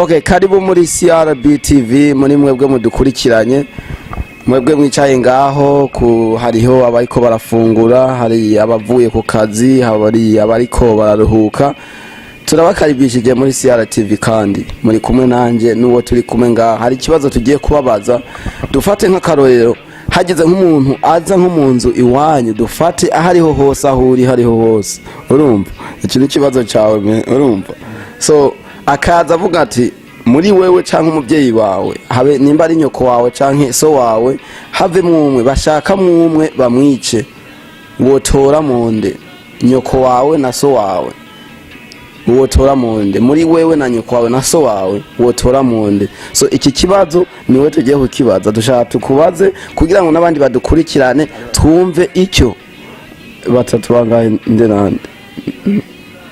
Okay, karibu muri CRB TV. Muri mwebwe mudukurikiranye, mwebwe mwicaye ngaho ku hariho abariko barafungura, hari abavuye ku kazi, hari abariko bararuhuka. Turabakaribishije muri CRTV kandi muri kumwe nanje n'uwo turi kumwe ngaha. Hari ikibazo tugiye kubabaza. Dufate nk'akarorero, hagize nk'umuntu aza nko mu nzu iwanyu, dufate aho ariho hose, aho uri hariho hose, urumva iki ni ikibazo cyawe urumva, so akaza avuga ati muri wewe canke umuvyeyi wawe, habe nimba ari nyoko wawe canke so wawe, have mwumwe bashaka mwumwe bamwice, wotora munde? Nyoko wawe na so wawe, wotora munde? Muri wewe na nyoko wawe na so wawe, wotora munde? So iki kibazo niwe tugiye kukibaza. Dushaka tukubaze kugira ngo n'abandi badukurikirane, twumve icyo batatu bangahe, nde nande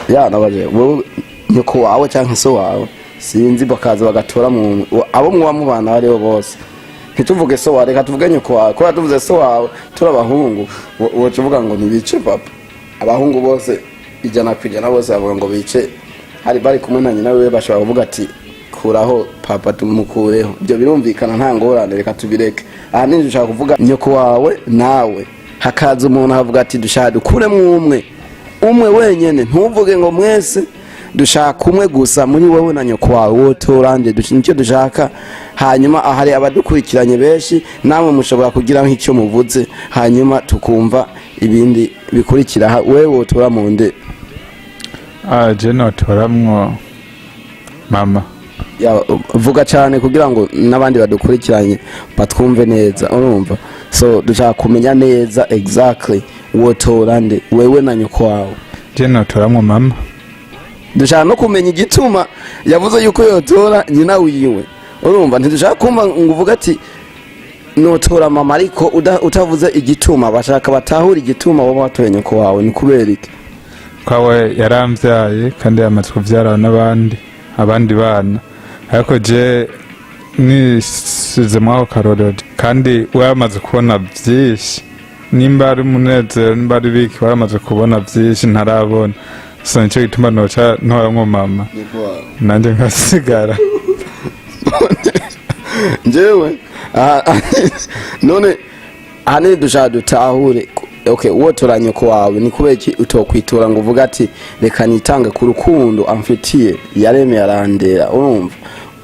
ya nabaje wowe, nyoko wawe canke so wawe, sinzi, bakaza bagatora mu abo muba mubana aribo bose. Ntituvuge so wawe, reka tuvuge nyoko wawe, kubera tuvuze so wawe turi abahungu, woca uvuga ngo ntibice papa. Abahungu bose 100% bose bavuga ngo bice, hari bari kumwe na nyina wiwe, bashobora kuvuga ati kuraho papa, tumukureho. Ibyo birumvikana, nta ngorane, reka tubireke. Ahanini dushaka kuvuga nyoko wawe nawe, hakaza umuntu akavuga ati dushaka dukuremo umwe, umwe wenyene, ntuvuge ngo mwese, dushaka umwe gusa muri wowe na nyoko wawe, wotora nde? Nicyo dushaka. Hanyuma ahari abadukurikiranye benshi, namwe mushobora kugira nk'icyo muvuze, hanyuma tukumva ibindi bikurikira. Wewe wotora mu nde? Ah, je notoramwo mama. Ya, vuga cyane kugira ngo n'abandi badukurikiranye batwumve neza, urumva. So dushaka kumenya neza exactly wotora nde, wewe na nyoko wawe. Je notoramwo mama. Dushaka no kumenya igituma yavuze yuko yotora nyina wiwe, urumva. Ntidushaka kumva ngo uvuge ati notora mama, ariko utavuze igituma. Bashaka batahura igituma wowe watoye nyoko wawe, ni kubera iki? Kwawe yaramvyaye kandi yamaze kuvyara n'abandi abandi bana, ariko je nisize mwako karorero, kandi we yamaze kubona vyinshi, nimba ari umunezero, nimba ari biki, waramaze kubona vyinshi ntarabona. So nico gituma noca ntoramwo mama, nanje nkasigara. Njyewe none ahanini dushaka dutahure. Okay, wotora nyoko wawe, ni kubera iki utokwitura ngo uvuge ati reka nitange ku rukundo amfitiye, yaremeye arandera? Urumva,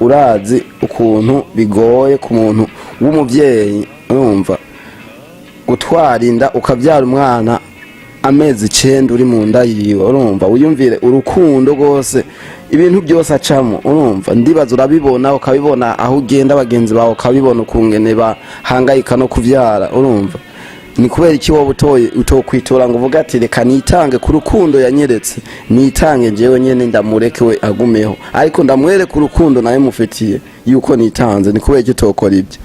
urazi ukuntu bigoye ku muntu w'umuvyeyi, urumva, gutwara inda ukabyara umwana amezi 9 uri mu nda yiwe. Urumva, wiyumvire urukundo rwose, ibintu byose acamo, urumva, ndibaza urabibona, ukabibona aho ugenda, bagenzi bawe ukabibona ukungene bahangayika no kuvyara. Urumva, ni kubera iki wowe utoye utokwitura ngo uvuge ati reka nitange ku rukundo yanyeretse, nitange njyewe nyene, ndamureke we agumeho, ariko ndamwereke urukundo nawe mufitiye yuko nitanze? Ni kubera iki utokora ibyo?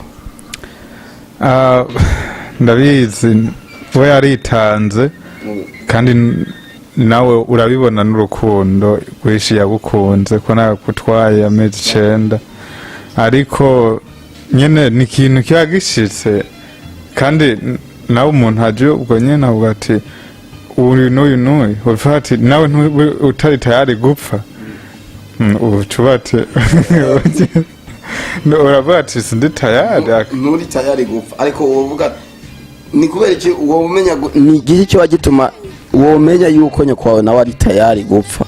Ah, ndabizi we yaritanze, kandi nawe urabibona n'urukundo rwinshi yagukunze ko nagutwaye amezi 9, ariko nyene ni ikintu kiba gishitse, kandi nawe umuntu aje ubwo nyene avuga ati uyu n'uyu n'uyu, uvuga ati nawe utari tayari gupfa. Uca ati uravuga ati sindi tayari. Nturi tayari gupfa, ariko wovuga ni kubera iki wowe umenya ni igihe kiba gituma womenya yuko nyoko wawe nawe ari tayari gupfa,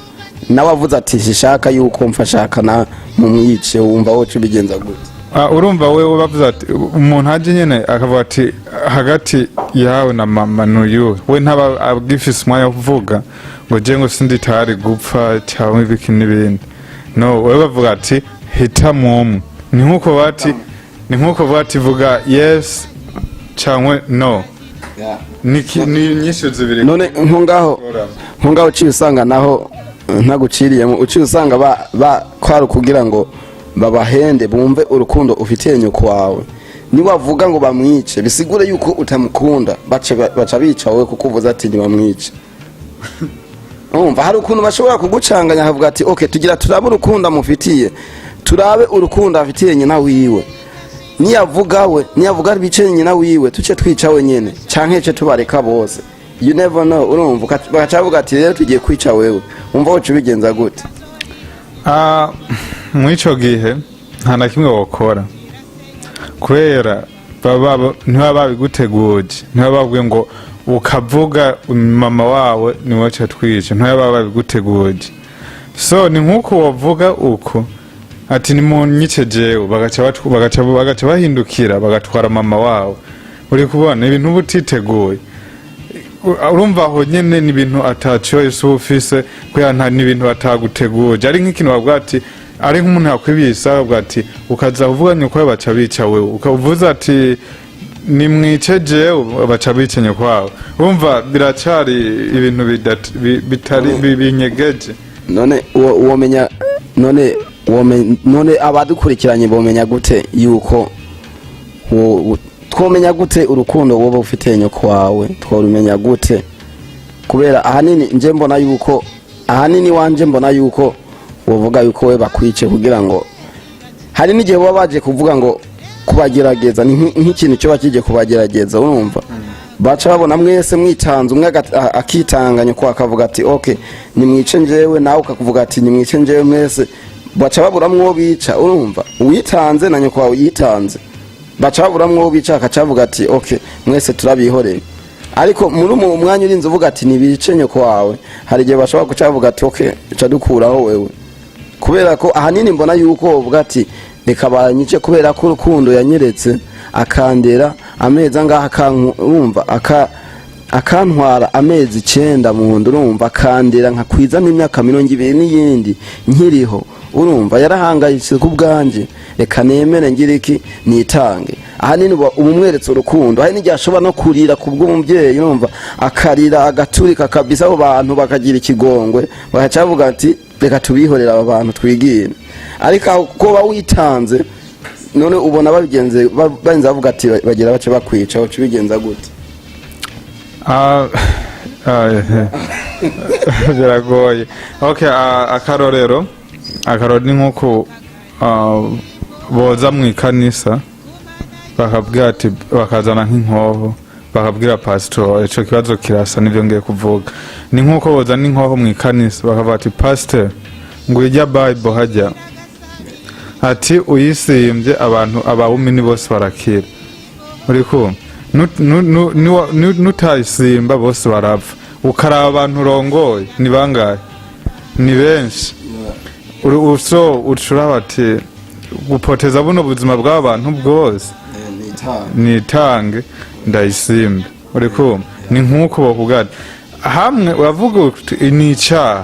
nawe avuze ati sishaka yuko mfa, shaka na mumwice, wumva woca ubigenza gute? Ah, urumva wewe bavuze ati umuntu aje nyene akavuga ati hagati yawe na mama n'uyu, we ntaba agifise umwanya wo kuvuga ngo je ngo sindi tayari gupfa cyangwa ibiki n'ibindi. No wewe bavuga ati hitamwo umwe, ni nkuko bati vuga yes cyangwa no, ni inyishu zibiri. None nko ngaho uciye usanga naho ntaguciriyemo, uciye usanga ba kwari kugira ngo babahende, bumve urukundo ufitiye nyoko wawe. Niwavuga ngo bamwice, bisigure yuko utamukunda, baca bica wowe kuko uvuze ati ntibamwice. Urumva, hari ukuntu bashobora kugucanganya, akavuga ati okay, tugira turabe urukundo amufitiye, turabe urukundo afitiye nyina wiwe, niyavuga we, niyavuga bice nyina wiwe, tuce twica we nyene canke ce tubareka bose. You never know. Urumva, bagaca bavuga ati rero tugiye kwica wewe, umva woca ubigenza gute? Ah, muri ico gihe nta na kimwe wokora, kubera ntibaba babiguteguje, ntibaba babwiye ngo ukavuga mama wawe niwe ca twica, ntibaba babiguteguje. So ni nk'uko wovuga uko ati: "Nimunyice jewe", bagaca bahindukira bagatwara mama wawe. Uri kubona ibintu uba utiteguye. Urumva aho nyene ni ibintu ata choice uba ufise, kubera nta n'ibintu bataguteguje. Ari nk'ikintu bavuga ati, ari nk'umuntu yakwibiye isaha, bavuga ati ukaza kuvuga nyoko, baca bica wewe. Ukavuza ati: "Nimwice jewe", baca bica nyoko wawe. Urumva biracari ibintu bitari binyegeje. None womenya, none abadukurikiranye bomenya gute yuko twomenya gute urukundo woba ufitiye nyoko wawe? Tworumenya gute? Kubera ahanini nje mbona yuko, ahanini wanje mbona yuko wovuga yuko we bakwice, kugira ngo hari n'igihe baba baje kuvuga ngo kubagerageza, ni nk'ikintu cyo bakije kubagerageza. Urumva baca babona mwese mwitanze, umwe akitanga, nyoko akavuga ati: "Okay, nimwice njyewe", nawe ukakuvuga ati: "Nimwice njyewe", mwese baca baburamwo uwo bica. Urumva uwitanze na nyoko wawe yitanze, baca baburamwo uwo bica, akacavuga ati: "Okay, mwese turabihoreye." Ariko muri uwo mwanya urinze uvuga ati nibice nyoko wawe, hari igihe bashobora kuca bavuga ati: "Okay, ca dukuraho wewe", kubera ko ahanini mbona yuko uvuga ati: "Reka banyice", kubera ko urukundo yanyeretse, akandera amezi angaha, urumva akantwara amezi 9 mu nda, urumva akandera nkakwiza n'imyaka 20 n'iyindi nkiriho, urumva yarahangayitse ku bwanjye, reka nemere ngira iki, nitange. Ahanini uba umweretse urukundo. Hari n'igihe ashobora no kurira ku bw'umubyeyi, urumva akarira agaturika kabisa, abo bantu bakagira ikigongwe, bagaca bavuga ati: "Reka tubihorere aba bantu twigire." Ariko aho kuba witanze, none ubona babigenze barenze bavuga ati bagira bace bakwica, uca ubigenza gute? Ah, ah, biragoye. Okay, akarorero ni nk'uko boza mu ikanisa bakabwira ati, bakazana nk'inkoho, bakabwira pastor. Ico kibazo kirasa n'ivyo ngiye kuvuga. Ni nk'uko bozana inkoho mu ikanisa, bakavuga ati: "Pastor, ngo ijya Bible hajya ati uyisimbye abantu abawumini bose barakira, uri kumva? Nutayisimba bose barapfa." Ukaraba abantu urongoye ni bangahe? Ni benshi. So ucuraba ati gupoteza buno buzima bw'abantu bwose, nitange ndayisimbe. Uri kumva? Ni nk'uko bakubwira ati hamwe uravuga uti ni icyaha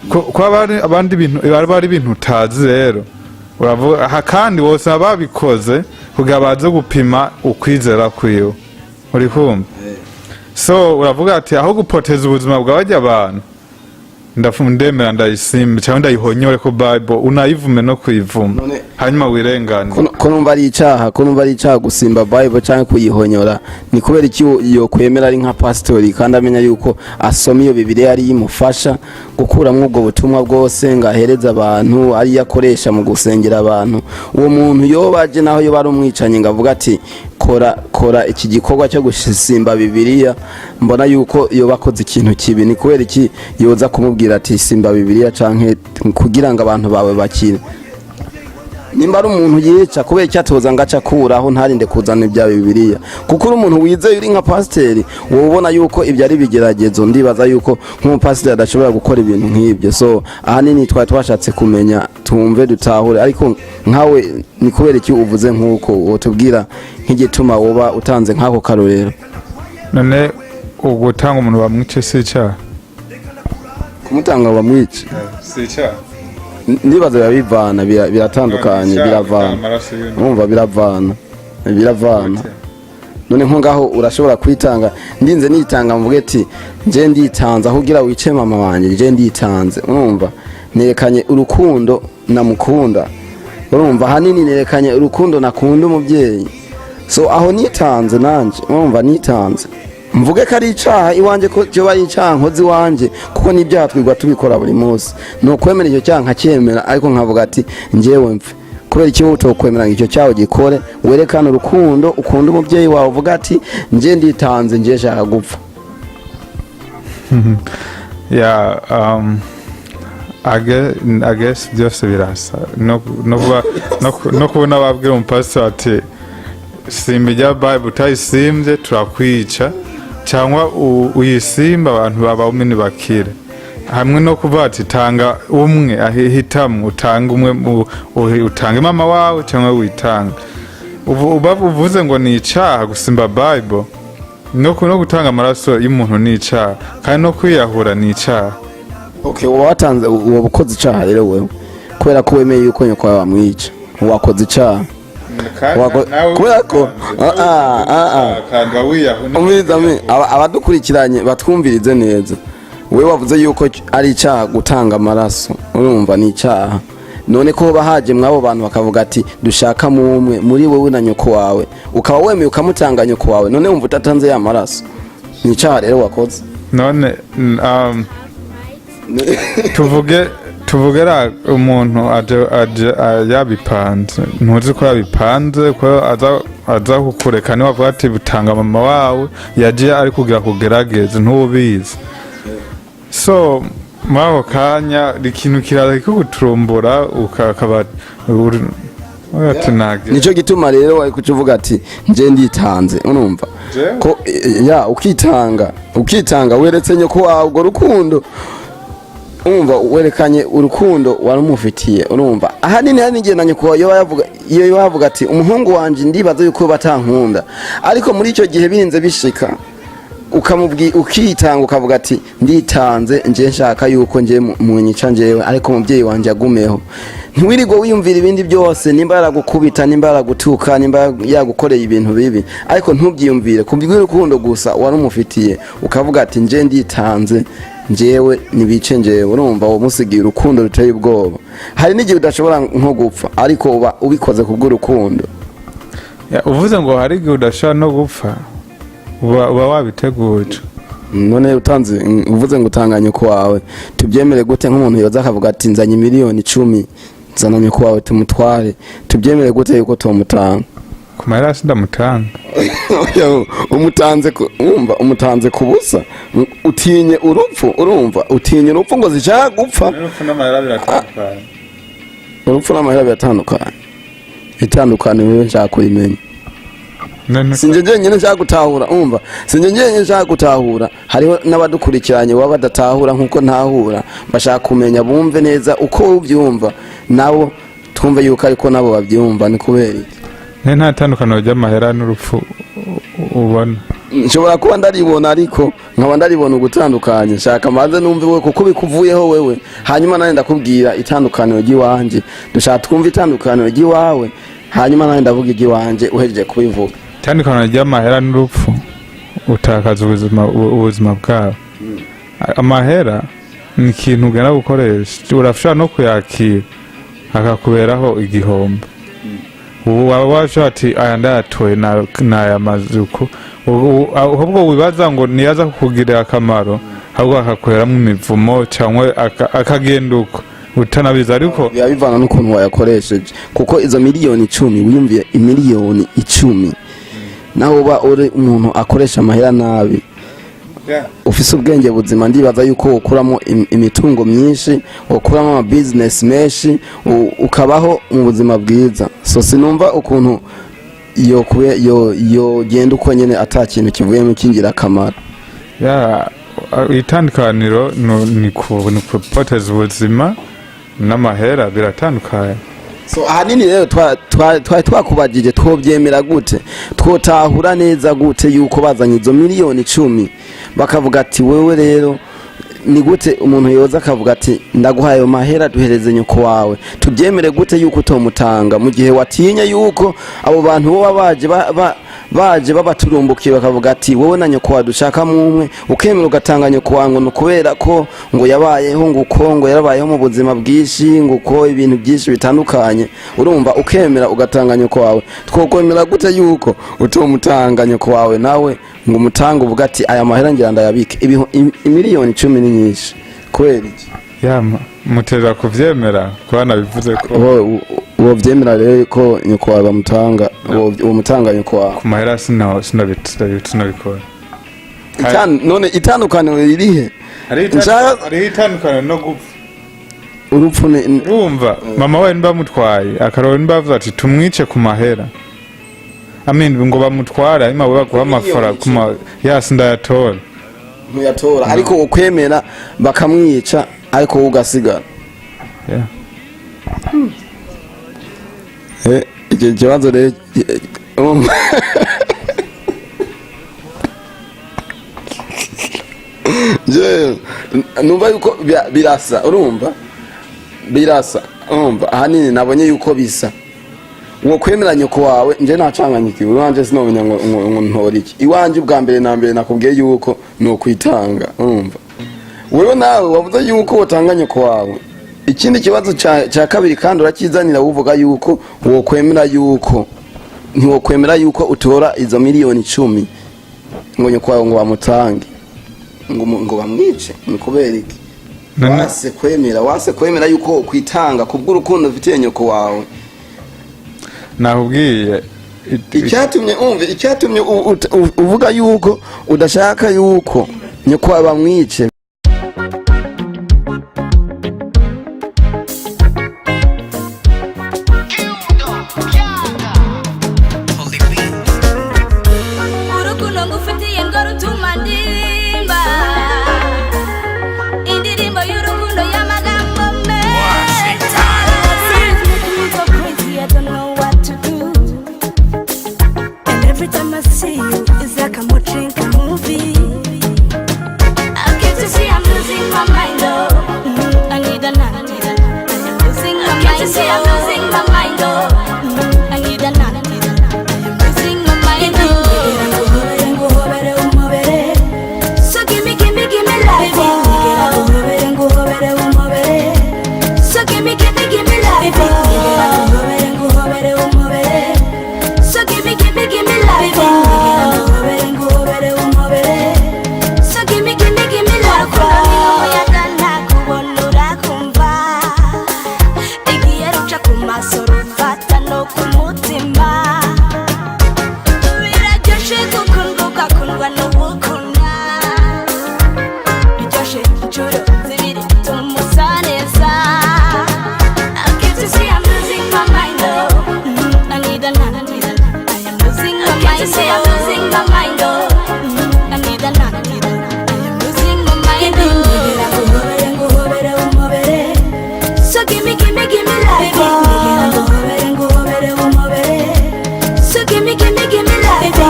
ko abandi bintu aba ari ibintu utazi. Rero uravuga aha kandi bose baba babikoze kugira baze gupima ukwizera kwiwe. Uri kumva? So uravuga ati aho gupoteza ubuzima bwa bajya abantu, ndemera ndayisimbe cyangwa ndayihonyore ko Bible, unayivume no kuyivuma, hanyuma wirengane. Ko numva ari icaha, ko numva ari icaha gusimba Bible cyangwa kuyihonyora, ni kubera iki yo kwemera ari nka pastori kandi amenya yuko asoma iyo Bibiliya ari imufasha gukuramwo ubwo butumwa bwose ngo ahereze abantu, ariyo akoresha mu gusengera abantu? Uwo muntu yoba aje, naho yoba ari umwicanyi, ngo avuga ati: "Kora, kora iki gikorwa cyo gusimba Bibiliya", mbona yuko yoba akoze ikintu kibi. Ni kubera iki yoza kumubwira ati: "Simba Bibiliya canke kugira ngo abantu bawe bakire"? Nimba ari umuntu yica, kubera icyo atoza ngo aca akuraho, ntarinde kuzana ibya Bibiliya? Kuko uri umuntu wizeye, uri nka pasiteri, wowe ubona yuko ibyo ari ibigeragezo. Ndibaza yuko nk'umupasiteri adashobora gukora ibintu nk'ibyo. So ahanini twari twashatse kumenya, tumve, dutahure. Ariko nkawe ni kubera iki uvuze nk'uko? Wotubwira nk'igituma woba utanze nk'ako karorero? None ugutanga umuntu bamwice si icyaha? Kumutanga bamwice? Si icyaha. Ndibaza biba bivana, biratandukanye. Icyaha, Biravana. amaraso y'undi. Urumva biravana. None nko ngaho urashobora kwitanga, ndinze nitanga mvuge ati: "Nje nditanze aho ugira wice mama wanjye, nje nditanze." Urumva nerekanye urukundo namukunda, urumva ahanini nerekanye urukundo nakunda umubyeyi. So aho nitanze nanje, urumva nitanze, mvuge ko ari icaha iwanje, ko cyo ari icaha nkoze iwanje, kuko n'ibyaha twigwa tubikora buri munsi. Ni ukwemera icyo cyaha nkacyemera, ariko nkavuga ati njyewe mfe. Kubera iki wowe utokwemera ngo icyo cyaha ugikore, werekane urukundo ukunda umubyeyi wawe, uvuga ati: "Nje nditanze, nje nshaka gupfa"? Ya, Agesi byose birasa no kuba no kubona babwira umupasiteri ati simba ijya Bible, utayisimbye turakwica, cyangwa uyisimba abantu babawumini bakire, hamwe no kuvuga ati tanga umwe, ahitamwo utanga umwe utange mama wawe cyangwa witanga. Ubu uba uvuze ngo ni icaha gusimba Bible, no gutanga amaraso y'umuntu ni icaha, kandi no kwiyahura ni icaha. Okay, uba watanze, uwo bukoze icaha rero wewe, kubera ko wemeye yuko nyoko wawe bamwica, wakoze icaha. Kubera ko Kanga wiyahura. Umviriza, abadukurikiranye batwumvirize neza. We wavuze yuko ari icaha gutanga amaraso, urumva ni icaha. None ko hoba haje mw'abo bantu bakavuga ati dushaka mumwe muri wowe na nyoko wawe, ukaba wemeye ukamutanga nyoko wawe, none wumva utatanze ya maraso, ni icaha rero wakoze. None tuvuge ra umuntu aje yabipanze, ntuzi ko yabipanze ko aza kukureka, niwe avuga ati butanga mama wawe, yaje ari kugira kugerageze, ntubizi. So muri ako kanya ikintu kiraza kikuguturumbura, ukakaba ati nage. Nico gituma rero wari kuca uvuga ati nje nditanze, urumva? Jewe? Ko ya ukitanga weretse nyoko wawe urwo rukundo, urumva werekanye urukundo warumufitiye. Urumva ahanini hari n'igihe na nyoko wawe yoba yavuga, iyo yoba yavuga ati umuhungu wanje ndibaza yuko batankunda, ariko muri icyo gihe birinze bishika ukamubwi ukitanga, ukavuga ati nditanze, nje nshaka yuko nje munyica njewe, ariko umubyeyi wanje agumeho. Ntiwirirwe wiyumvira ibindi byose, nimba yaragukubita, nimba yaragutuka, nimba yagukoreye ibintu bibi, ariko ntubyiyumvire, kubw'urukundo gusa warumufitiye ukavuga ati nje nditanze, njewe nibice njewe. Urumva uwo musigiye urukundo ruteye ubwoba. Hari n'igihe udashobora nko gupfa, ariko uba ubikoze kubw'urukundo. Ya, uvuze ngo hari igihe udashobora no gupfa, uba wabiteguje. None utanze, uvuze ngo utanga nyoko wawe, tubyemere gute? Nk'umuntu yoza akavuga ati nzanye miliyoni 10, nzana nyoko wawe tumutware, tubyemere gute yuko tumutanga? Ku mahera sindamutanga. Umutanze wumva umutanze ku busa, utinye urupfu. Urumva utinye urupfu ngo zishaka gupfa. Urupfu n'amahera biratandukanye. Urupfu n'amahera biratandukanye. Itandukanye wewe nshaka kurimenya. None Sinjye njyenyine nshaka gutahura, umva, sinjye njyenyine nshaka gutahura, hariho n'abadukurikiranye baba badatahura nk'uko ntahura. Bashaka kumenya, bumve neza uko ubyumva, nabo twumve yuko ariko nabo babyumva. Ni kubera iki? Ne nta tandukaniro ry'amahera n'urupfu ubona? Nshobora kuba ndaribona, ariko nkaba ndaribona ugutandukanye. Nshaka manze numve we kuko bikuvuyeho wewe, hanyuma nanjye ndakubwira itandukaniro ry'iwanje. Dushaka twumve itandukaniro ry'iwawe, hanyuma nanjye ndavuga iry'iwanje uhejeje kubivuga. Itandukaniro ry'amahera n'urupfu, utakaza ubuzima bwawe. Amahera ni ikintu ugenda gukoresha, urashobora no kuyakira akakuberaho igihombo. Ubu waba washobora ati aya ndayatoye nayamaze uku. Ahubwo wibaza ngo niyaza kukugirira akamaro, ahubwo akakuberamo imivumo cyangwa akagenda uko utanabizi, ariko Biba bivana n'ukuntu wayakoresheje, kuko izo miliyoni 10, wiyumviye imiliyoni 10, nawe uba uri umuntu akoresha amahera nabi, ufise ubwenge buzima, ndibaza yuko ukuramo imitungo myinshi, ukuramo ama business menshi, ukabaho mu buzima bwiza. So sinumva ukuntu yo kube yo yogenda uko nyene ata kintu kivuyemo cy'ingirakamaro. Ya, itandukaniro ni kupoteza ubuzima n'amahera biratandukanye. So ahanini rero twari twakubajije twobyemera gute, twotahura neza gute yuko bazanye izo miliyoni 10 bakavuga ati wewe rero, ni gute umuntu yoza akavuga ati ndaguhaye ayo mahera, duhereze nyoko wawe, tubyemere gute yuko utomutanga mu gihe watinye yuko abo bantu boba baje baje babaturumbukiye bakavuga ati wowe na nyoko wawe dushakamo umwe, ukemera ugatanga nyoko wawe, ngo ni ukubera ko ngo yabayeho, ngo uko ngo yarabayeho mu buzima bwinshi, ngo uko ibintu byinshi bitandukanye, urumva ukemera ugatanga nyoko wawe. Twokwemera gute yuko utomutanga nyoko wawe nawe ngo umutange, uvuga ati aya mahera ngira ndayabike? Imiliyoni 10 ni nyinshi, kubera iki? Ya, muteza kuvyemera kuba nabivuze ko Wowe wovyemera rero ko nyoko wawe bamutanga, uwo mutanga nyoko wawe? Ku mahera sinabikora. None itandukaniro ririhe? Hariho itandukaniro no gupfa. Urupfu ni Urumva, mama we ntibamutwaye, akarorero ntibavuze ati tumwice ku mahera, amin, ngo bamutware, hanyuma we baguha amafaranga kuma yasi, ndayatora. Ntuyatora, ariko ukwemera bakamwica, ariko wowe ugasigara. Yeah. Icyo kibazo rero, urumva, jewe numva yuko birasa, urumva, birasa. Urumva, ahanini nabonye yuko bisa. Uwo kwemera nyoko wawe, nje nacanganyikiwe iwanje, sinomenya ngo ntora iki iwanje. Ubwa mbere na mbere nakubwiye yuko ni ukwitanga. Urumva, wewe nawe wavuze yuko wotanga nyoko wawe. Ikindi kibazo ca kabiri kandi urakizanira, uvuga yuko wokwemera yuko ntiwokwemera yuko utora izo miliyoni 10 ngo nyoko wawe ngo bamutange, ngo bamwice. Ni kubera iki? Wase kwemera yuko kwitanga kubw'urukundo ufitiye nyoko wawe. Nakubwiye Icyatumye, umve, icyatumye uvuga yuko udashaka yuko nyoko wawe bamwice. Urukundo ngufitiye ngo rutuma ndimba indirimbo y'urukundo y'amagambo meza. So crazy, I don't know what to do. And every time I see you, it's like I'm watching a movie. I can't you see I'm losing my mind, oh. I need a nana. I'm losing my mind. Can't you see I'm losing my mind, oh. I need a nana. I'm losing my mind, oh. Nguhobere, nguhobere, umpobere. So give me, give me, give me life, oh. Nguhobere, nguhobere, umpobere. So give me, give me, give me life, oh. Nguhobere, nguhobere, umpobere. So give me, give me, give me life, oh. Nguhobere, nguhobere, umpobere. So give me, give me, give me life, oh. Umuyaga ntakubona urakumva, igihe ruca ku maso rufata no ku mutima. Biraryoshe gukundwa, ugakundwa n'uwukunda. Biryoshe inshuro zibiri, tumusa neza. Can't you see I'm losing my mind, oh. I need a nana. I am losing my mind. Can't you see I'm losing my mind, oh. I need a nana. I am losing my mind, oh. Nguhobere, nguhobere, umpobere. So give me, give me, give me life, oh. Nguhobere, nguhobere, umpobere. So give me, give me, give me life, oh.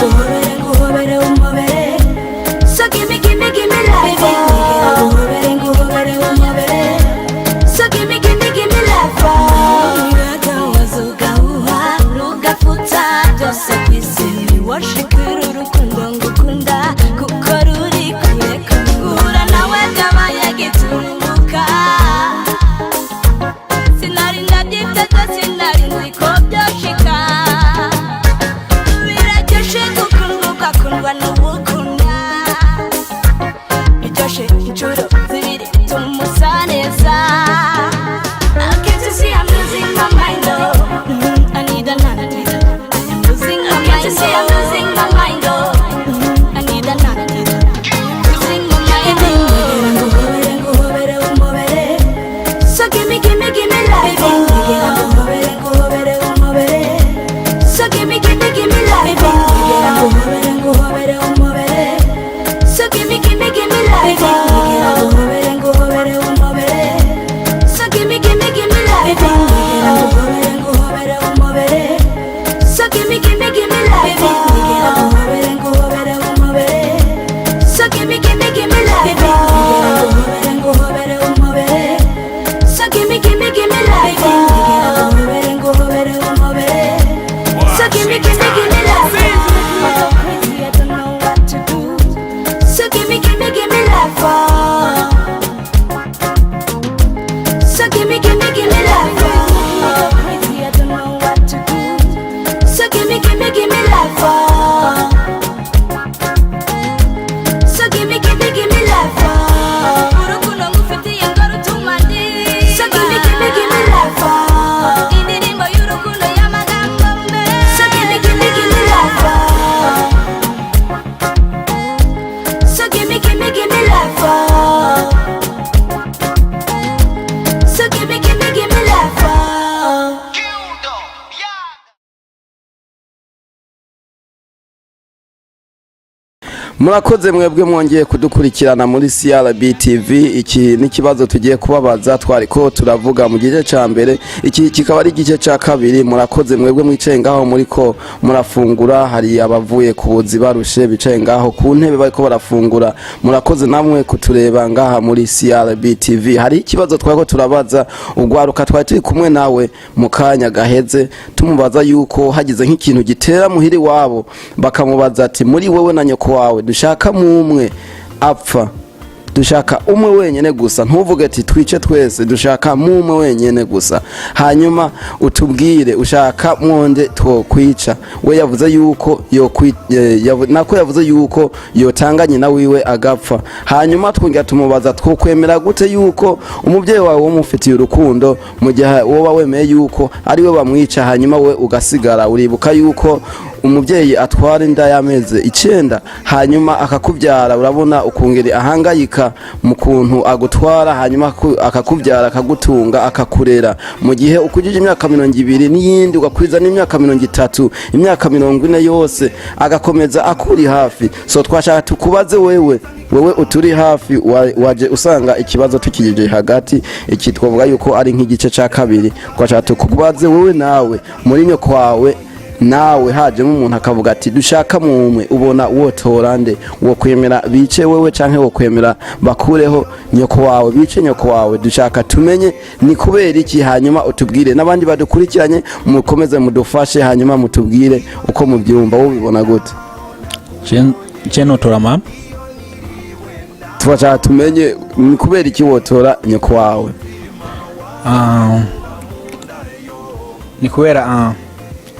Nguhobere, nguhobere, umpobere. So give me, give me, give me life, oh. Nguhobere, nguhobere, umpobere. So give me, give me, give me life, oh. Umuyaga wazugahuha rugafuta byose ku isi. Murakoze mwebwe mwongeye kudukurikirana muri CRB TV. Iki ni ikibazo tugiye kubabaza, twariko turavuga mu gice ca mbere, iki kikaba ari igice ca kabiri. Murakoze mwebwe mwicaye ngaho muriko murafungura, hari abavuye ku buzi barushe bicaye ngaho ku ntebe bariko barafungura. Murakoze namwe kutureba ngaha muri CRB TV. Hari ikibazo twariko turabaza ugwaruka twari turi kumwe nawe mu kanya gaheze, tumubaza yuko hagize nk'ikintu gitera muhiri wabo, bakamubaza ati: "Muri wewe na nyoko wawe dushaka mumwe apfa, dushaka umwe wenyene gusa, ntuvuge ati twice twese, dushaka mumwe wenyene gusa, hanyuma utubwire ushaka mwonde twokwica." We yavuze yuko nako yavuze yuko yotanga nyina wiwe agapfa. Hanyuma twongera tumubaza: twokwemera gute yuko umubyeyi wawe wamufitiye urukundo, mu gihe woba wemeye yuko ari we bamwica, hanyuma we ugasigara? Uribuka yuko umubyeyi atwara inda y'amezi 9, hanyuma akakubyara. Urabona ukungeri ahangayika mu kuntu agutwara, hanyuma akakubyara, akagutunga, akakurera. Mu gihe ukujije imyaka 20 n'iyindi, ugakwiza n'imyaka 30, imyaka 40 yose agakomeza akuri hafi. So twashaka tukubaze wewe uturi hafi, waje usanga ikibazo tukigije hagati. Iki twavuga yuko ari nk'igice ca kabiri. Twashaka tukubaze wewe, nawe muri nyoko wawe nawe hajemo umuntu akavuga ati dushaka mumwe, ubona wotora nde? Wokwemera bice wewe, canke wokwemera bakureho nyoko wawe, bice nyoko wawe? Dushaka tumenye ni kubera iki, hanyuma utubwire n'abandi badukurikiranye, mukomeze mudufashe, hanyuma mutubwire uko mubyumva. Wowe ubibona gute? Je notora mama. Tubashaka tumenye ni kubera iki wotora nyoko wawe. Ah, ni kubera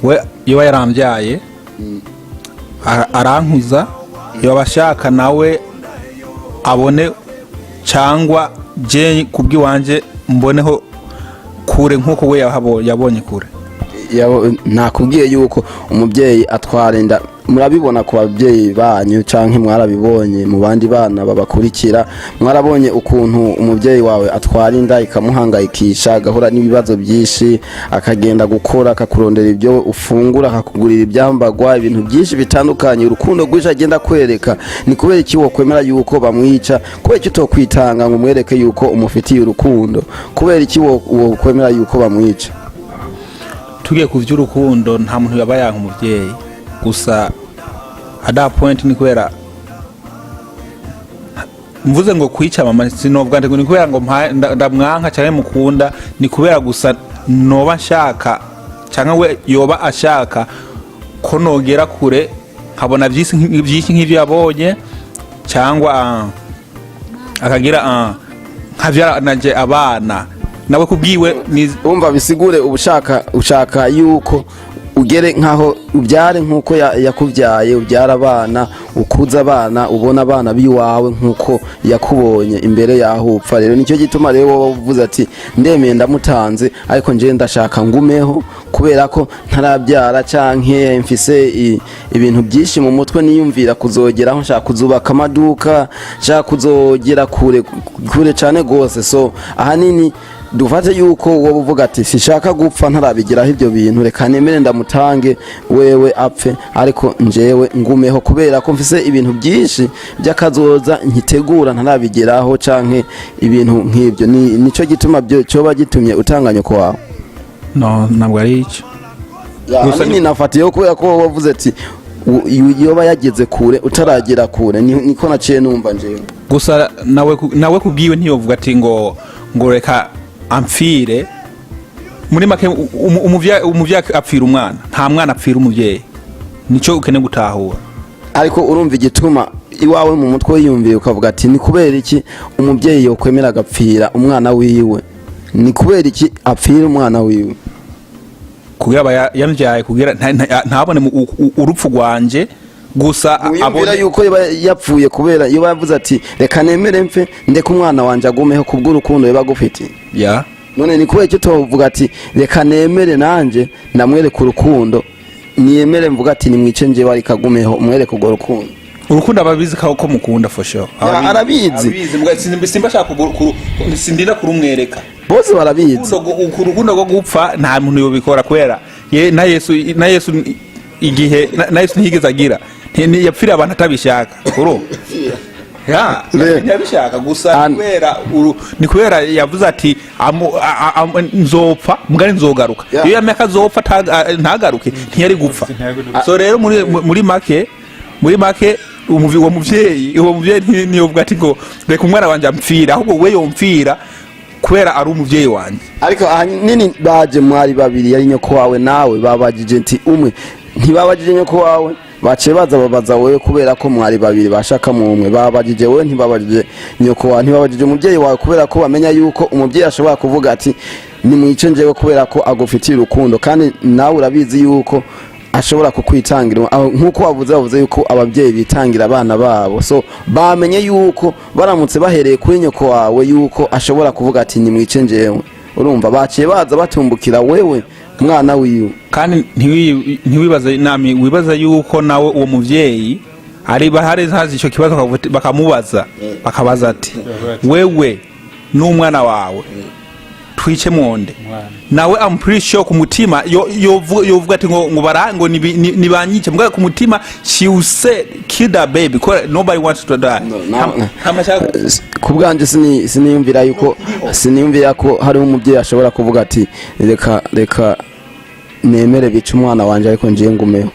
we yoba yarambyaye, arankuza, yoba ashaka nawe abone, cyangwa je kubw'iwanje mboneho kure nk'uko we yabonye kure. Nakubwiye yuko umubyeyi atwara inda, murabibona ku babyeyi banyu canke mwarabibonye mu bandi bana babakurikira. Mwarabonye ukuntu umubyeyi wawe atwara inda ikamuhangayikisha, agahura n'ibibazo byinshi, akagenda gukora, akakurondera ibyo ufungura, akakugurira ibyambagwa, ibintu byinshi bitandukanye, urukundo rwinshi agenda kwereka. Ni kubera iki wokwemera yuko bamwica? Kubera iki utokwitanga ngo umwereke yuko umufitiye urukundo? Kubera iki wokwemera yuko bamwica? Tugiye ku by'urukundo, nta muntu yaba yanka umubyeyi. Gusa at that point ni kubera mvuze ngo kwica mama, sinobwa ngo ni kubera ngo ndamwanka cyangwa mukunda. Ni kubera gusa noba nshaka, cyangwa we yoba ashaka ko nogera kure, nkabona byinshi nk'ibyo yabonye, cyangwa akagira nkabyara nanje abana nawe kubwiwe ni Umva, bisigure ubushaka ushaka yuko ugere nkaho ubyare nkuko yakubyaye, ubyara abana, ukuza abana, ubona abana biwawe nkuko yakubonye imbere yaho upfa. Rero nicyo gituma rero wowe uvuze ati ndemeye ndamutanze, ariko nje ndashaka ngumeho kubera ko ntarabyara, canke mfise ibintu byinshi mu mutwe niyumvira kuzogeraho, nshaka kuzubaka amaduka, nshaka kuzogera kure kure cyane gose. So ahanini dufate yuko wowe uvuga ati sishaka gupfa ntarabigeraho ibyo bintu, reka nemere ndamutange wewe apfe, ariko njewe ngumeho kubera ko mfise ibintu byinshi by'akazoza nkitegura ntarabigeraho, canke ibintu nk'ibyo. Ni nico gituma byo cyoba gitumye utanga nyoko wawe? No, ntabwo ari icyo. Gusa Ahanini nafatiyeho kubera ko wowe wavuze ati yoba yageze kure utaragera kure. Niko naciye numva njewe. Gusa nawe kubwiwe ntiyovuga ati ngo reka amfire. Muri make, umuvyeyi apfira umwana, nta mwana apfira umuvyeyi. Nico ukeneye gutahura. Ariko urumva igituma iwawe mu mutwe wiyumviye ukavuga ati ni kubera iki umubyeyi yokwemera agapfira umwana wiwe? Ni kubera iki apfira umwana wiwe? Kugira aba yamvyaye kugira ntabone urupfu rwanje gusa. Wiyumvira Abone yuko yoba yapfuye kubera yoba yavuze ati reka nemere mfe, ndeke umwana wanje agumeho kubw'urukundo yoba agufitiye? Ya. None ni kubera icyo tuvuga ati reka nemere nanje ndamwereka urukundo, niyemere mvuga ati nimwice njyewe ariko agumeho, umwereke urwo rukundo? Urukundo ababizi ko mukunda for sure. Ya, arabizi. Abizi mbwa simba shaka sindinda kurumwereka. Bose barabizi. Urukundo rwo gupfa nta muntu yobikora kubera ye na Yesu Igihe na Yesu ntiyigeze agira, yapfiriye abantu atabishaka, urumva ya ntiyabishaka gusa. Kubera ni kubera yavuze ati nzopfa mugari nzogaruka. Iyo yamenya ko azopfa ntagaruke, ntiyari gupfa. So rero muri make uwo muvyeyi ntiyovuga ati ngo reka umwana wanje ampfira, ahubwo we yompfira kubera ari umuvyeyi wanje. Ariko ahanini baje mwari babiri, yari nyoko wawe nawe. Babajije nti umwe, ntibabajije nyoko wawe, baciye baza babaza wewe kubera ko mwari babiri, bashaka mu umwe. Babajije wewe, ntibabajije nyoko wawe, ntibabajije umubyeyi wawe, kubera ko bamenya yuko umubyeyi ashobora kuvuga ati nimwice njyewe, kubera ko agufitiye urukundo, kandi nawe urabizi yuko ashobora kukwitangira. Aho, nk'uko wavuze yuko ababyeyi bitangira abana babo, so bamenye yuko baramutse bahereye kuri nyoko wawe yuko ashobora kuvuga ati nimwice njyewe, urumva baciye baza batumbukira wewe mwana wiwe. Kandi ntiwibaze nami wibaza yuko nawe uwo muvyeyi ari bahari hazi ico kibazo, bakamubaza, bakabaza ati wewe n'umwana wawe twice mwonde? Nawe I'm pretty sure ku mutima yovuga ati ngo bara ngo nibanyice, mbwa ku mutima she will say kill that baby because nobody wants to die. Nta mashaka. Ku bwanje siniyumvira ko hariho umubyeyi ashobora kuvuga ati reka nemere bice umwana wanje ariko ngiye ngumeho.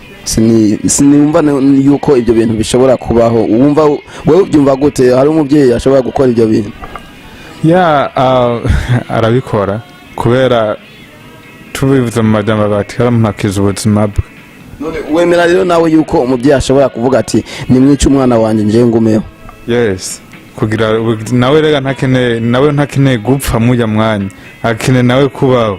Siniyumva yuko ibyo bintu bishobora kubaho. Wumva wewe ubyumva gute? Hari umubyeyi ashobora gukora ibyo bintu? Ya, arabikora kubera tubivuze mu majambo bati aramuhakiza ubuzima bwe. None wemera rero nawe yuko umubyeyi ashobora kuvuga ati nimwice umwana wanjye, ngiye ngumeho? Yes, kugira nawe rega ntakeneye, nawe ntakeneye gupfa mujya mwanya, akeneye nawe kubaho,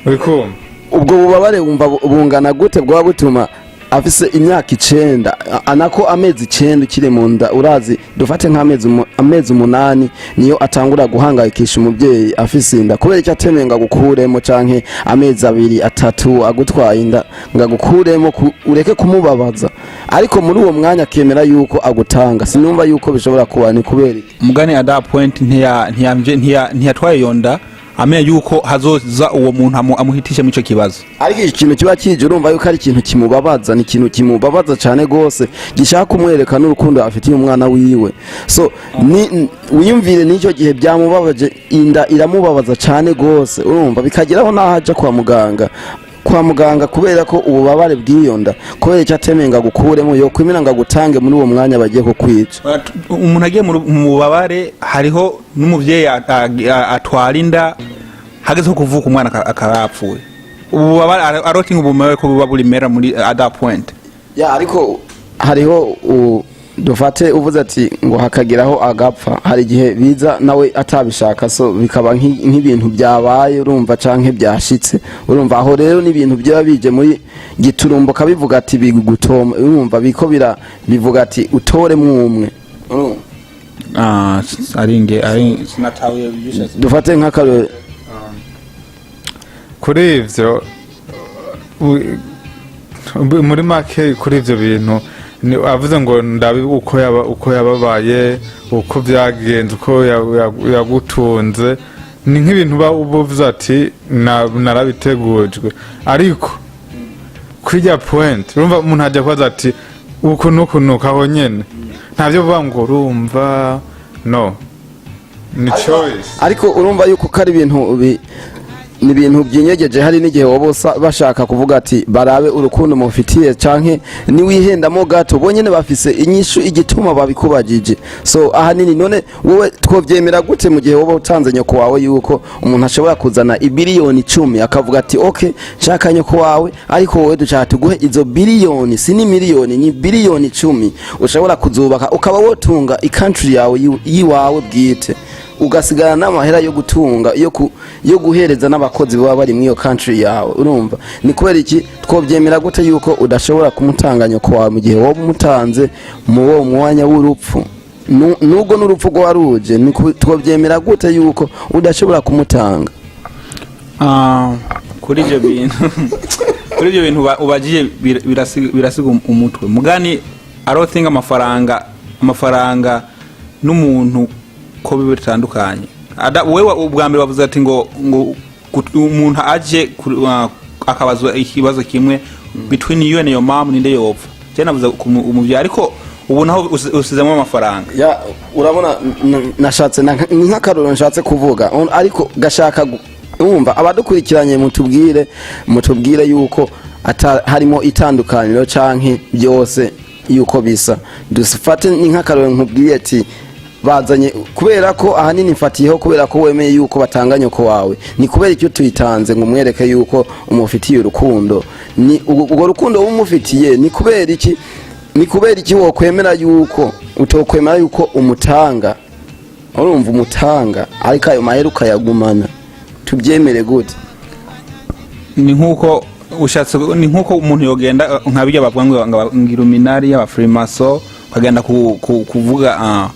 uri kumva? Ubwo bubabare wumva bungana gute bwaba butuma afise imyaka 9, anako amezi 9 ukiri mu nda? Urazi, dufate nk'amezi 8 niyo atangura guhangayikisha umubyeyi afise inda. Kubera icyo atemeye ngo agukuremo, canke amezi 2, 3 agutwaye inda, ngo agukuremo ureke kumubabaza, ariko muri uwo mwanya akemera yuko agutanga? Sinumva yuko bishobora kuba. Ni kubera iki? Mugani at that point ntiyatwaye iyo nda amenya yuko hazoza uwo muntu amuhitishe mu ico kibazo. Ariko iki kintu kiba kije, urumva yuko ari ikintu kimubabaza, ni ikintu kimubabaza cyane rwose, gishaka kumwereka n'urukundo afitiye umwana wiwe. So ni wiyumvire n'icyo gihe byamubabaje, inda iramubabaza cyane rwose, urumva bikageraho n'aho aja kwa muganga kubera ko ububabare bw'iyo nda. Kubera icyo atemeye ngo agukuremo, yokwemera ngo agutange muri uwo mwanya bagiye kukwica? Umuntu agiye mu bubabare, hariho n'umuvyeyi atwara inda, hageze ko kuvuka umwana akaba yapfuye. Ububabare arotinga ubumere ko buba burimera muri at that point. Ya, ariko hariho dufate uvuze ati ngo hakageraho agapfa, hari igihe biza nawe atabishaka, so bikaba nk'ibintu byabaye, urumva, canke byashitse. Urumva aho rero n'ibintu byaba bije muri giturumbo, kabivuga ati bigutoma, urumva biko bira bivuga ati utoremwo umwe, urumva? Ah, aringe ari sinatahuye byushatse. Dufate nk'akarore. Kuri ivyo muri make, kuri ivyo bintu avuze ngo ndabi uko yaba, uko yababaye, uko byagenze, uko yagutunze, ni nk'ibintu uba uvuze ati narabitegujwe. Ariko kwirya point, urumva umuntu ajya kubaza ati uku nuku nuku, aho nyene ntavyo vuga ngo urumva no ni choice. Ariko urumva yuko ko ari ibintu ni ibintu byinyegeje. Hari n'igihe wowe bashaka kuvuga ati barabe urukundo mufitiye, canke niwihendamo gato, bonyene bafise inyishu igituma babikubajije. So ahanini none wowe twovyemera gute mu gihe wowe utanze nyoko wawe, yuko umuntu ashobora kuzana ibiliyoni 10 akavuga ati okay, nshaka nyoko wawe, ariko wowe dushaka tuguhe izo biliyoni, si ni miliyoni, ni biliyoni 10, ushobora kuzubaka ukaba wotunga i country yawe yiwawe bwite, ugasigara n'amahera yo gutunga, yo guhereza n'abakozi baba bari muri iyo country yawe? Urumva ni kubera iki? Twobyemera gute yuko udashobora kumutanga nyoko wawe mu gihe wowe umutanze mu wo mwanya w'urupfu? Nubwo n'urupfu rwa ruje, twobyemera gute yuko udashobora kumutanga? Ah, kuri ibyo bintu ubajije birasiga umutwe. Mugani I don't think amafaranga n'umuntu ko biba bitandukanye. Wewe ubwa mbere wavuze ati ngo umuntu aje akabazwa ikibazo kimwe, between you and your mom, ninde yopfa? Je navuze ku umuvyeyi, ariko ubu naho usizemo amafaranga. Ya, urabona, nashatse ni nk'akarorero nshatse kuvuga. Ariko gashaka wumva abadukurikiranye, mutubwire yuko harimo itandukaniro canke byose yuko bisa. Dufate ni nk'akarorero nkubwiye ati bazanye, kubera ko ahanini mfatiyeho kubera ko wemeye yuko batanga nyoko wawe, ni kubera icyo tuyitanze ngo umwereke yuko umufitiye urukundo. Ni urwo rukundo umufitiye, ni kubera iki, ni kubera iki wokwemera yuko utokwemera yuko umutanga? Urumva, umutanga ariko ayo mahera ukayagumana, tubyemere gute? Ni nkuko ushatse, ni nkuko umuntu yogenda nka bijya bavuga ngo Illuminati, y'abafrimaso, ukagenda kuvuga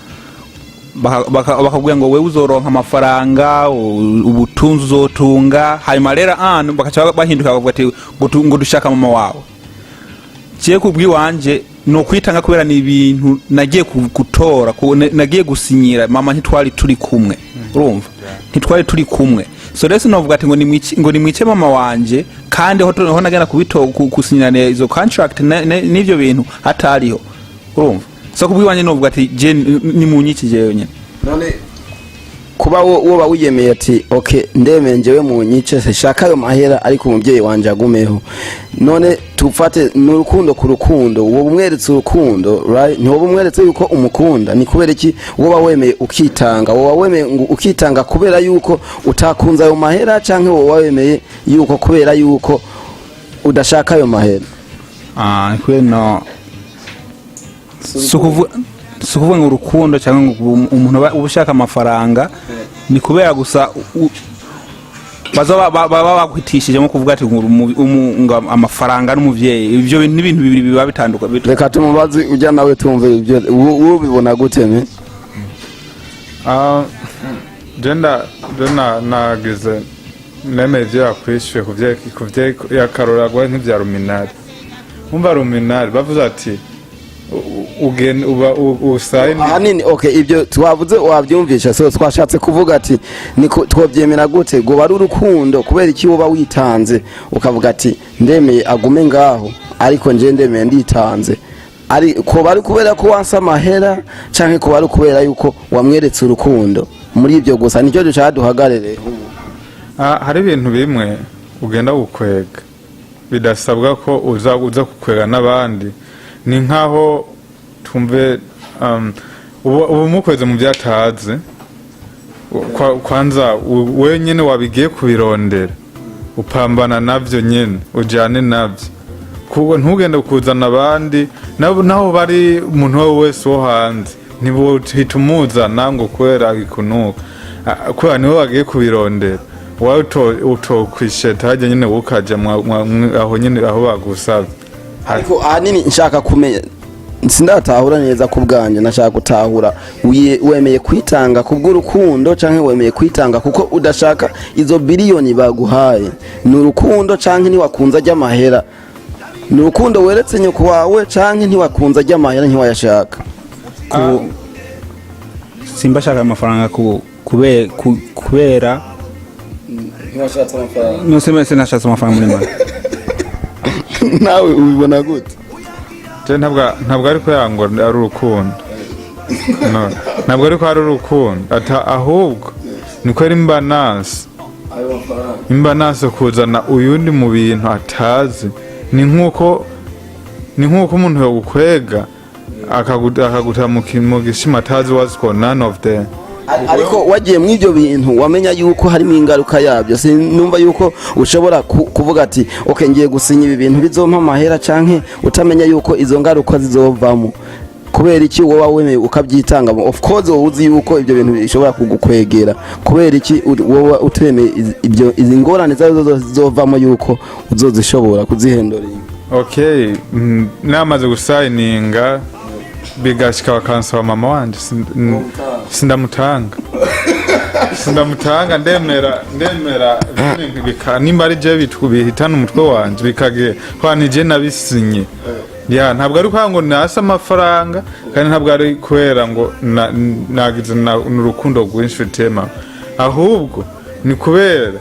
bakakubwira ngo wewe uzoronka amafaranga, ubutunzi uzotunga. Hanyuma rero bakaca bahinduka bakavuga ati ngo dushaka mama wawe. Jewe kubw'iwanje ni ukwitanga, kubera ni ibintu nagiye gutora, nagiye gusinyira. Mama ntitwari turi kumwe, urumva, ntitwari turi kumwe. So rero sinovuga ati ngo nimwice mama wanje, kandi ho nagenda gusinyira izo contract n'ivyo bintu hatariho, urumva. So kubw'iwanje novuga ati je nimunyice jewe nyene. None kuba woba wiyemeye ati ok, ndemeye njyewe mu nyice, shaka ayo mahera, ariko umubyeyi wanje agumeho. None tufate ni urukundo ku rukundo, woba umweretse urukundo, right? Ntiwoba umweretse yuko umukunda? Ni kubera iki woba wemeye ukitanga? Woba wemeye ngo ukitanga kubera yuko utakunze ayo mahera, canke woba wemeye yuko kubera yuko udashaka ayo mahera? Ah, kubera no si ukuvuga ngo urukundo cyangwa ngo umuntu uba ushaka amafaranga, ni kubera gusa baza baba bakwitishijemo kuvuga ati ngo ngo amafaranga n'umuvyeyi, ivyo bintu n'ibintu bibiri biba bitandukanye. Reka tumubaze ujya nawe, tumve ibyo ubibona gute me. Ah, je nagize nemeye ivyo yakwishuye kuvye yakarora gwa nk'ivya Illuminati. Umva, Illuminati bavuze ati ugenda uba usayini. Ahanini okay, ibyo twavuze wabyumvisha. So twashatse kuvuga ati niko twobyemera gute ngo ari urukundo? Kubera iki woba witanze ukavuga ati ndemeye agume ngaho, ariko nje ndemeye nditanze? Ari ko bari kubera ko wansa amahera, canke ko bari kubera yuko wamweretse urukundo? Muri ibyo gusa nicyo dushaka duhagarare. Ah, hari ibintu bimwe ugenda gukwega bidasabwa ko uza kukwega n'abandi. Ni nkaho twumve ubu mukweze mu byatazi. Kwanza wenyene wabigiye kubirondera, upambana navyo nyene, ujane navyo, kuko ntugende kuzana abandi naho bari umuntu uwo wese wo hanze. Ntibuhita umuzana ngo kubera ikunuka. Ah, kubera niwe wagiye kubirondera, wowe utokwisheta hajya nyene, ukaja aho nyene aho bagusavye. Ariko ahanini nshaka kumenya, sindatahura neza ku bwanjye, nashaka gutahura wemeye kwitanga kubw'urukundo, canke wemeye kwitanga kuko udashaka izo biliyoni baguhaye? Ni urukundo canke ntiwakunze ajya amahera? Ni urukundo weretse nyoko wawe, canke ntiwakunze ajya amahera, ntiwayashaka? Simba shaka amafaranga kubera Ntiwashatse amafaranga? No, sinashatse amafaranga muri make. Nawe ubibona gute? Je ntabwo ari kubera ngo ari urukundo, no, ntabwo ariko ari urukundo ata, ahubwo niko ari imbanansi imbanansi kuzana uyundi mu bintu atazi. Ni nkuko umuntu yogukwega akaguta mu gishima atazi what's going none of them. Ariko wagiye muri ibyo bintu wamenya yuko harimo ingaruka yabyo. Sinumva yuko ushobora kuvuga ati ok, ngiye gusinya ibi bintu bizompa amahera, canke utamenya yuko izo ngaruka zizovamo. Kubera iki woba wemeye ukabyitangamo? Of course wowe uzi yuko ibyo bintu bishobora kugukwegera. Kubera iki wowe utemeye ibyo izi ngorane zazo zose zizovamo, yuko uzozishobora kuzihendora? Okay, namaze gusayininga bigashika bakansaba mama wanje, sindamutanga. Ndemera nimba ari je bihitana umutwe wanje, bikage kwa ni je nabisinye. Ya, ntabwo ari kubera ngo nase amafaranga, kandi ntabwo ari kubera ngo nagize n'urukundo rwinshi tema, ahubwo ni kubera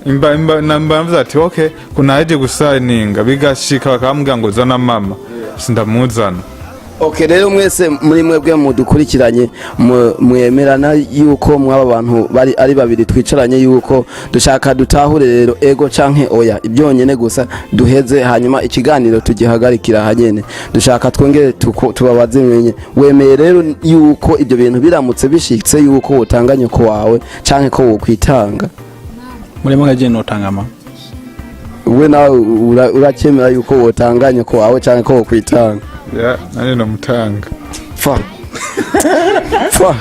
Imba namba mvuze ati okay, kunaje gusayininga, bigashika bakambwira ngo zana mama, sindamuzana. Okay, rero mwese muri mwebwe mudukurikiranye, mwemerana yuko mwaba bantu bari ari babiri twicaranye, yuko dushaka dutahure rero ego canke oya, ibyonyene gusa duheze, hanyuma ikiganiro tugihagarikira hanyene. Dushaka twongere tubabaze mwenye wemeye rero yuko ibyo bintu biramutse bishitse yuko wotanga nyoko wawe canke ko wokwitanga? Muri mwe je notanga mama. We nawe urakemera yuko wotanga nyoko wawe canke ko wokwitanga? Ya, nani namutanga. Fa fa.